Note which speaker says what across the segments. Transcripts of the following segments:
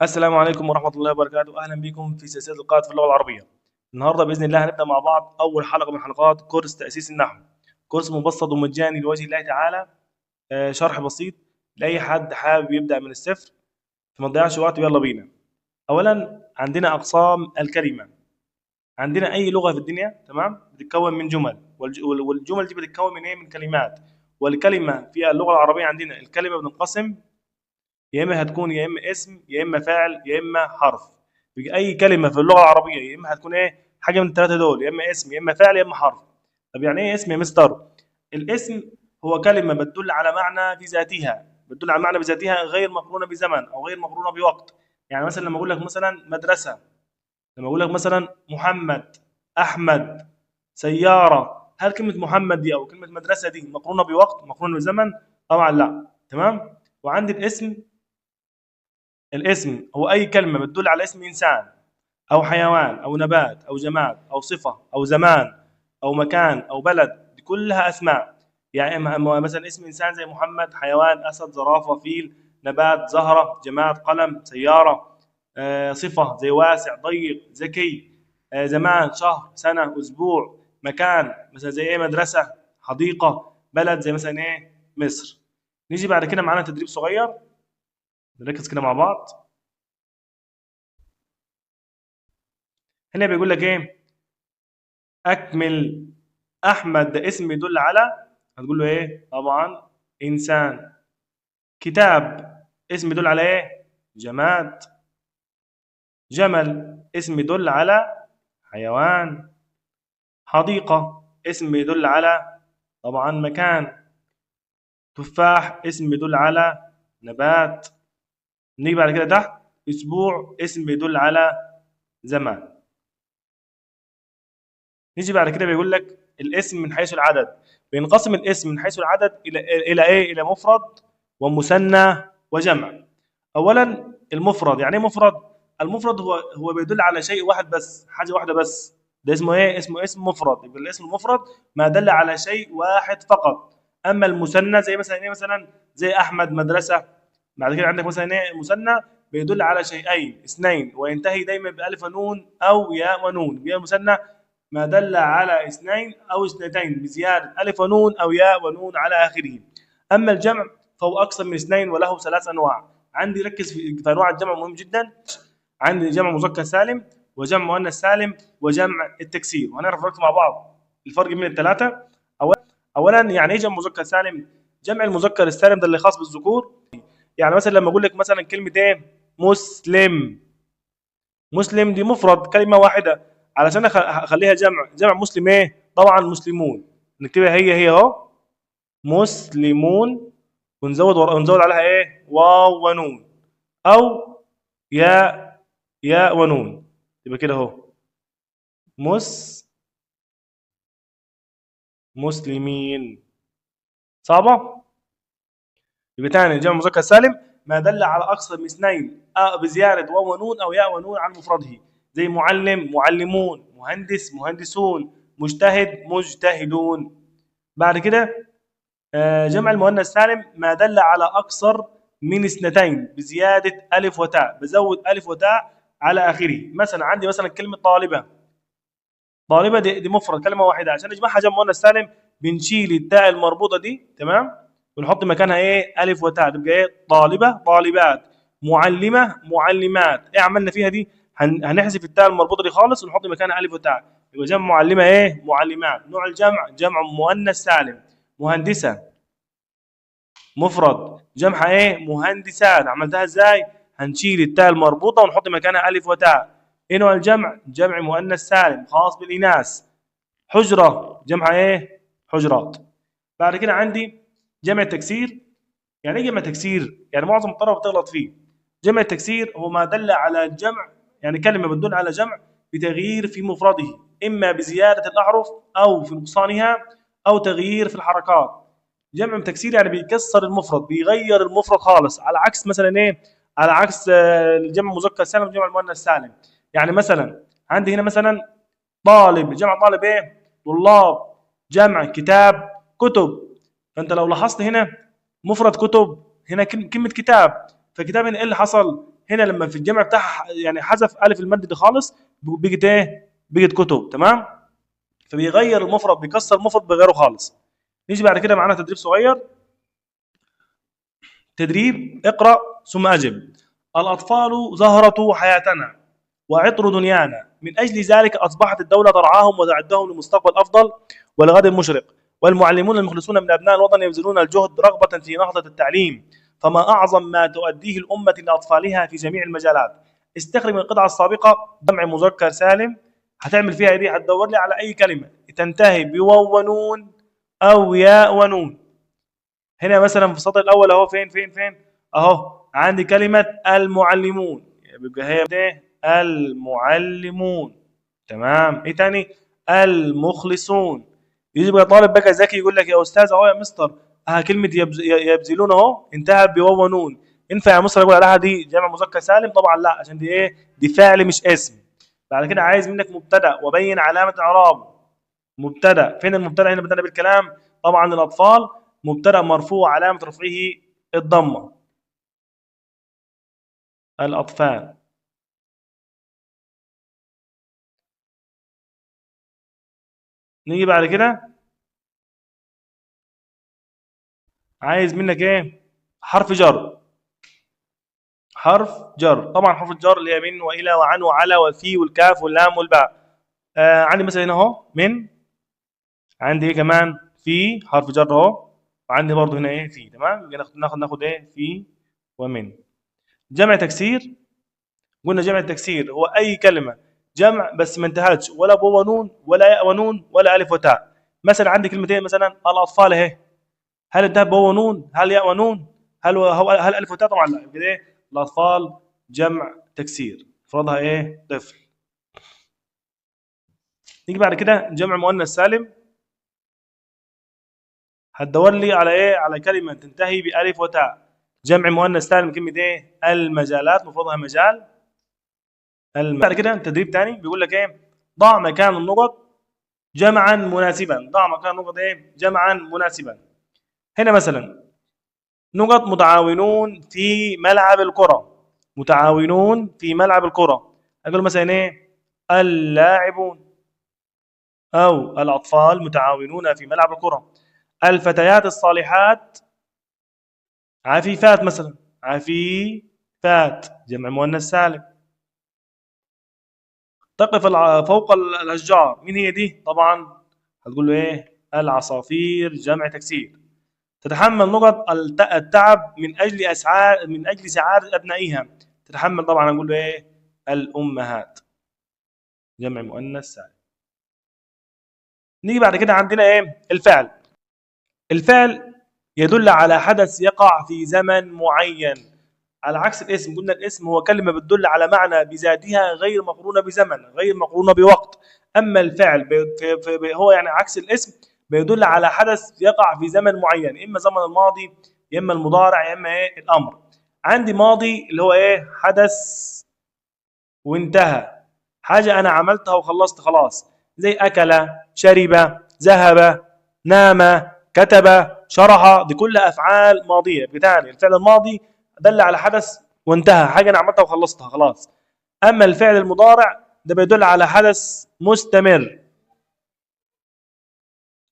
Speaker 1: السلام عليكم ورحمة الله وبركاته. أهلا بكم في سلسلة القاعدة في اللغة العربية. النهاردة بإذن الله هنبدأ مع بعض أول حلقة من حلقات كورس تأسيس النحو، كورس مبسط ومجاني لوجه الله تعالى، شرح بسيط لأي حد حابب يبدأ من الصفر، فما تضيعش وقت ويلا بينا. أولا عندنا أقسام الكلمة. عندنا أي لغة في الدنيا، تمام، بتتكون من جمل، والجمل دي بتتكون من إيه؟ من كلمات. والكلمة في اللغة العربية عندنا الكلمة بتنقسم يا اما هتكون يا اما اسم يا اما فاعل يا اما حرف. يبقى اي كلمة في اللغة العربية يا اما هتكون ايه؟ حاجة من الثلاثة دول، يا اما اسم يا اما فاعل يا اما حرف. طب يعني ايه اسم يا مستر؟ الاسم هو كلمة بتدل على معنى في ذاتها، بتدل على معنى بذاتها غير مقرونة بزمن او غير مقرونة بوقت. يعني مثلا لما اقول لك مثلا مدرسه، لما اقول لك مثلا محمد، احمد، سيارة، هل كلمة محمد دي او كلمة مدرسه دي مقرونة بوقت، مقرونة بزمن؟ طبعا لا. تمام. وعندي الاسم، الاسم هو أي كلمة بتدل على اسم إنسان أو حيوان أو نبات أو جماد أو صفة أو زمان أو مكان أو بلد، دي كلها أسماء. يعني مثلا اسم إنسان زي محمد، حيوان أسد، زرافة، فيل، نبات زهرة، جماد قلم، سيارة، صفة زي واسع، ضيق، ذكي، زمان شهر، سنة، أسبوع، مكان مثلا زي إيه؟ مدرسة، حديقة، بلد زي مثلا إيه؟ مصر. نيجي بعد كده معانا تدريب صغير، نركز كده مع بعض. هنا بيقول لك ايه؟ اكمل. احمد ده اسم يدل على، هتقول له ايه؟ طبعا انسان. كتاب اسم يدل على ايه؟ جماد. جمل اسم يدل على حيوان. حديقة اسم يدل على طبعا مكان. تفاح اسم يدل على نبات. نيجي بعد كده تحت، اسبوع اسم بيدل على زمان. نيجي بعد كده بيقول لك الاسم من حيث العدد. بينقسم الاسم من حيث العدد الى ايه؟ الى مفرد ومثنى وجمع. اولا المفرد، يعني ايه مفرد؟ المفرد هو بيدل على شيء واحد بس، حاجة واحدة بس، ده اسمه ايه؟ اسمه اسم مفرد. يبقى الاسم المفرد ما دل على شيء واحد فقط. اما المثنى زي مثلا ايه؟ مثلا زي احمد، مدرسه. بعد كده عندك مثلا ايه؟ مثنى بيدل على شيئين اثنين وينتهي دايما بألف ونون او ياء ونون. يبقى المثنى ما دل على اثنين او اثنتين بزيادة ألف ونون او ياء ونون على اخره. اما الجمع فهو اكثر من اثنين وله ثلاث انواع. عندي ركز في انواع الجمع مهم جدا. عندي جمع مذكر سالم وجمع مؤنث سالم وجمع التكسير، وهنعرف دلوقتي مع بعض الفرق بين الثلاثة. اولا يعني ايه جمع مذكر سالم؟ جمع المذكر السالم ده اللي خاص بالذكور. يعني مثلا لما اقول لك مثلا كلمة ايه؟ مسلم. مسلم دي مفرد، كلمة واحدة، علشان اخليها جمع، جمع مسلم ايه؟ طبعا مسلمون. نكتبها هي هي اهو، مسلمون، ونزود عليها ايه؟ واو ونون او ياء، ياء ونون، يبقى كده اهو مسلمين. صعبة؟ يبقى تاني جمع مذكر سالم ما دل على اكثر من اثنين بزيادة واو ونون او ياء ونون عن مفرده، زي معلم، معلمون، مهندس، مهندسون، مجتهد، مجتهدون. بعد كده جمع المؤنث سالم ما دل على اكثر من اثنتين بزيادة الف وتاء، بزود الف وتاء على اخره. مثلا عندي مثلا كلمة طالبه، طالبه دي مفرد، كلمة واحدة، عشان نجمعها جمع مؤنث سالم بنشيل التاء المربوطه دي، تمام، ونحط مكانها ايه؟ الف وتاء، تبقى ايه؟ طالبه، طالبات، معلمه، معلمات. ايه عملنا فيها دي؟ هنحذف التاء المربوطه دي خالص ونحط مكانها الف وتاء، يبقى جمع معلمه ايه؟ معلمات. نوع الجمع جمع مؤنث سالم. مهندسه مفرد، جمعها ايه؟ مهندسات. عملتها ازاي؟ هنشيل التاء المربوطه ونحط مكانها الف وتاء. ايه نوع الجمع؟ جمع مؤنث سالم خاص بالاناث. حجره جمعها ايه؟ حجرات. بعد كده عندي جمع التكسير. يعني ايه جمع تكسير؟ يعني معظم الطلبة بتغلط فيه. جمع التكسير هو ما دل على جمع، يعني كلمة بتدل على جمع بتغيير في مفرده، اما بزيادة الاحرف او في نقصانها او تغيير في الحركات. جمع تكسير يعني بيكسر المفرد، بيغير المفرد خالص، على عكس مثلا ايه؟ على عكس الجمع المذكر السالم والجمع المؤنث السالم. يعني مثلا عندي هنا مثلا طالب، جمع طالب ايه؟ طلاب، جمع كتاب، كتب. فانت لو لاحظت هنا مفرد كتب، هنا كلمة كتاب، فكتاب هنا ايه اللي حصل؟ هنا لما في الجمع بتاعها يعني حذف الف المد دي خالص، بقت ايه؟ بقت كتب. تمام؟ فبيغير المفرد، بيكسر المفرد بيغيره خالص. نيجي بعد كده معانا تدريب صغير. تدريب اقرأ ثم أجب. الأطفال زهرة حياتنا وعطر دنيانا، من أجل ذلك أصبحت الدولة ترعاهم وتعدهم لمستقبل أفضل ولغد مشرق، والمعلمون المخلصون من أبناء الوطن يبذلون الجهد رغبة في نهضة التعليم، فما أعظم ما تؤديه الأمة لأطفالها في جميع المجالات. استخرج من القطعة السابقة جمع مذكر سالم، هتعمل فيها ايه؟ هتدور لي على أي كلمة تنتهي بواو ونون أو ياء ونون. هنا مثلا في السطر الأول أهو، فين فين فين؟ أهو عندي كلمة المعلمون، يبقى هي ايه؟ المعلمون. تمام. ايه تاني؟ المخلصون. يجي بقى طالب بقى ذكي يقول لك يا استاذ اهو يا مستر، كلمة يبذلون اهو انتهى بواو ونون، ينفع يا مستر اقول عليها دي جمع مذكر سالم؟ طبعا لا، عشان دي ايه؟ دي فعل مش اسم. بعد كده عايز منك مبتدا وبين علامة اعرابه. مبتدا، فين المبتدا هنا؟ بدأنا بالكلام طبعا الاطفال، مبتدا مرفوع علامة رفعه الضمة، الاطفال. نيجي بعد كده عايز منك ايه؟ حرف جر. حرف جر، طبعا حرف الجر اللي هي من والى وعن وعلى وفي والكاف واللام والباء. عندي مثلا هنا اهو من، عندي ايه كمان؟ في، حرف جر اهو، وعندي برضه هنا ايه؟ في. تمام، ناخد ايه؟ في ومن. جمع تكسير، قلنا جمع التكسير هو اي كلمة جمع بس ما انتهتش ولا بواو ونون ولا ياء ونون ولا الف وتاء. مثلا عندي كلمتين مثلا الاطفال اهي، هل انتهت بواو ونون؟ هل ياء ونون؟ هل الف وتاء؟ طبعا لا. يبقى ايه؟ الاطفال جمع تكسير، افرضها ايه؟ طفل. نيجي بعد كده جمع مؤنث سالم، هتدور لي على ايه؟ على كلمة تنتهي بالف وتاء. جمع مؤنث سالم كلمة ايه؟ المجالات، مفردها مجال. بعد كده تدريب تاني بيقول لك ايه؟ ضع مكان النقط جمعا مناسبا. ضع مكان النقط ايه؟ جمعا مناسبا. هنا مثلا نقط متعاونون في ملعب الكرة، متعاونون في ملعب الكرة، اقول مثلا ايه؟ اللاعبون او الاطفال متعاونون في ملعب الكرة. الفتيات الصالحات عفيفات مثلا، عفيفات جمع مؤنث سالم. تقف فوق الاشجار، مين هي دي؟ طبعا هتقول له ايه؟ العصافير جمع تكسير. تتحمل نقط التعب من اجل اسعار، من اجل سعادة ابنائها. تتحمل طبعا هنقول له ايه؟ الامهات جمع مؤنث سالم. نيجي بعد كده عندنا ايه؟ الفعل. الفعل يدل على حدث يقع في زمن معين، على عكس الاسم. قلنا الاسم هو كلمة بتدل على معنى بذاتها غير مقرونة بزمن، غير مقرونة بوقت. أما الفعل هو يعني عكس الاسم، بيدل على حدث يقع في زمن معين، إما زمن الماضي يا إما المضارع يا إما إيه؟ الأمر. عندي ماضي اللي هو إيه؟ حدث وانتهى، حاجة أنا عملتها وخلصت خلاص، زي أكل، شرب، ذهب، نام، كتب، شرح، دي كلها أفعال ماضية. بتعني الفعل الماضي دل على حدث وانتهى، حاجة أنا عملتها وخلصتها خلاص. أما الفعل المضارع ده بيدل على حدث مستمر.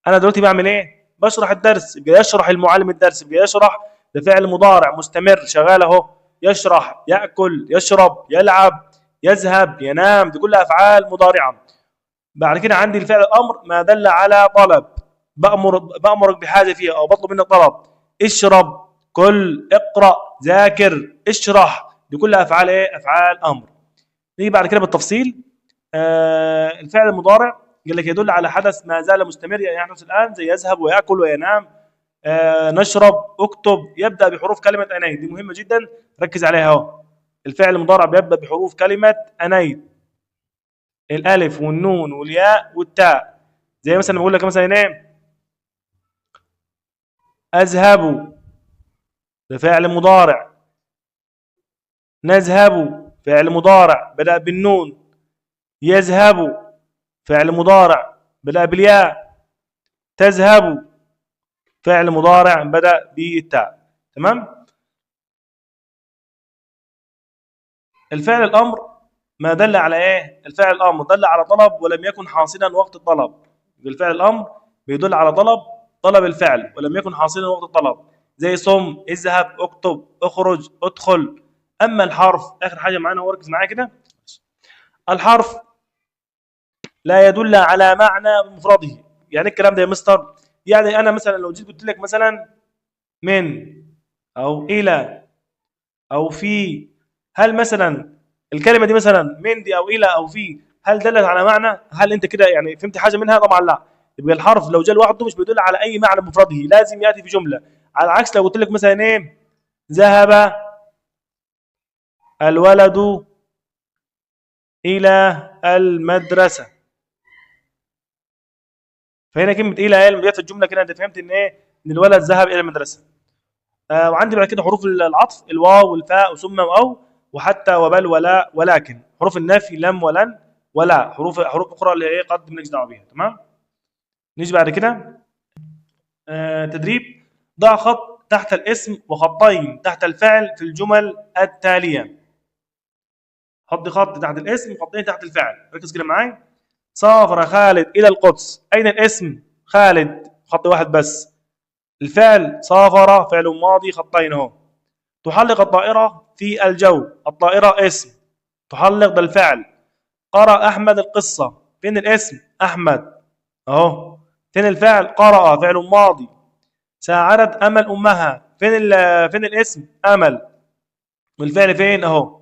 Speaker 1: أنا دلوقتي بعمل إيه؟ بشرح الدرس، يبقى يشرح المعلم الدرس، يبقى يشرح، ده فعل مضارع مستمر شغال أهو، يشرح، يأكل، يشرب، يلعب، يذهب، ينام، دي كلها أفعال مضارعة. بعد كده عندي الفعل الأمر ما دل على طلب، بأمرك بحاجة فيها أو بطلب منك طلب، اشرب، كل، اقرأ، ذاكر، اشرح، دي كلها أفعال إيه؟ أفعال أمر. نيجي بعد كده بالتفصيل. الفعل المضارع قال لك يدل على حدث ما زال مستمر، يعني يحدث الآن، زي يذهب ويأكل وينام، نشرب، اكتب، يبدأ بحروف كلمة أنيت، دي مهمة جدا ركز عليها أهو. الفعل المضارع بيبدأ بحروف كلمة أنيت، الألف والنون والياء والتاء، زي مثلا بقول لك مثلا إيه؟ أذهب، ده فعل مضارع. نذهب، فعل مضارع بدأ بالنون. يذهب، فعل مضارع بدأ بالياء. تذهب، فعل مضارع بدأ بالتاء. تمام؟ الفعل الامر ما دل على ايه؟ الفعل الامر دل على طلب ولم يكن حاصلا وقت الطلب. الفعل الامر بيدل على طلب، طلب الفعل ولم يكن حاصلا وقت الطلب، زي صم، اذهب، اكتب، اخرج، ادخل. اما الحرف، اخر حاجة معانا وركز معايا كده، الحرف لا يدل على معنى بمفرده. يعني الكلام ده يا مستر، يعني انا مثلا لو جيت قلت لك مثلا من او الى او في، هل مثلا الكلمة دي مثلا من دي او الى او في هل دلت على معنى؟ هل انت كده يعني فهمت حاجة منها؟ طبعا لا. يبقى الحرف لو جاء لوحده مش بيدل على اي معنى بمفرده، لازم ياتي في جملة. على العكس لو قلت لك مثلا ايه؟ ذهب الولد الى المدرسة، فهنا كلمة الى هي اللي جت في الجملة كده، انت فهمت ان ايه؟ ان الولد ذهب الى المدرسة. وعندي بعد كده حروف العطف، الواو والفاء وثم واو وحتى وبل ولا ولكن، حروف النفي لم ولن ولا، حروف اخرى اللي هي قد مالكش دعوه بيها. تمام. نيجي بعد كده تدريب. ضع خط تحت الاسم وخطين تحت الفعل في الجمل التالية. حط خط تحت الاسم وخطين تحت الفعل، ركز كده معايا. سافر خالد الى القدس، اين الاسم؟ خالد، خط واحد بس. الفعل سافر فعل ماضي، خطين اهو. تحلق الطائرة في الجو، الطائرة اسم، تحلق ده الفعل. قرأ أحمد القصة، فين الاسم؟ أحمد اهو. فين الفعل؟ قرأ فعل ماضي. ساعدت أمل أمها، فين الاسم؟ أمل، والفعل فين؟ اهو.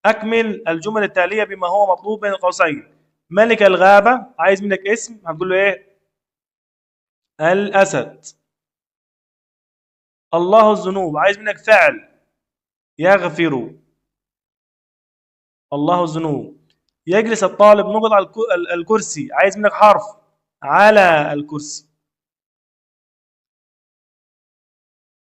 Speaker 1: أكمل الجمل التالية بما هو مطلوب بين القوسين. ملك الغابة، عايز منك اسم، هتقول له ايه؟ الأسد. الله الذنوب، عايز منك فعل، يغفر الله الذنوب. يجلس الطالب نقط على الكرسي، عايز منك حرف، على الكرسي.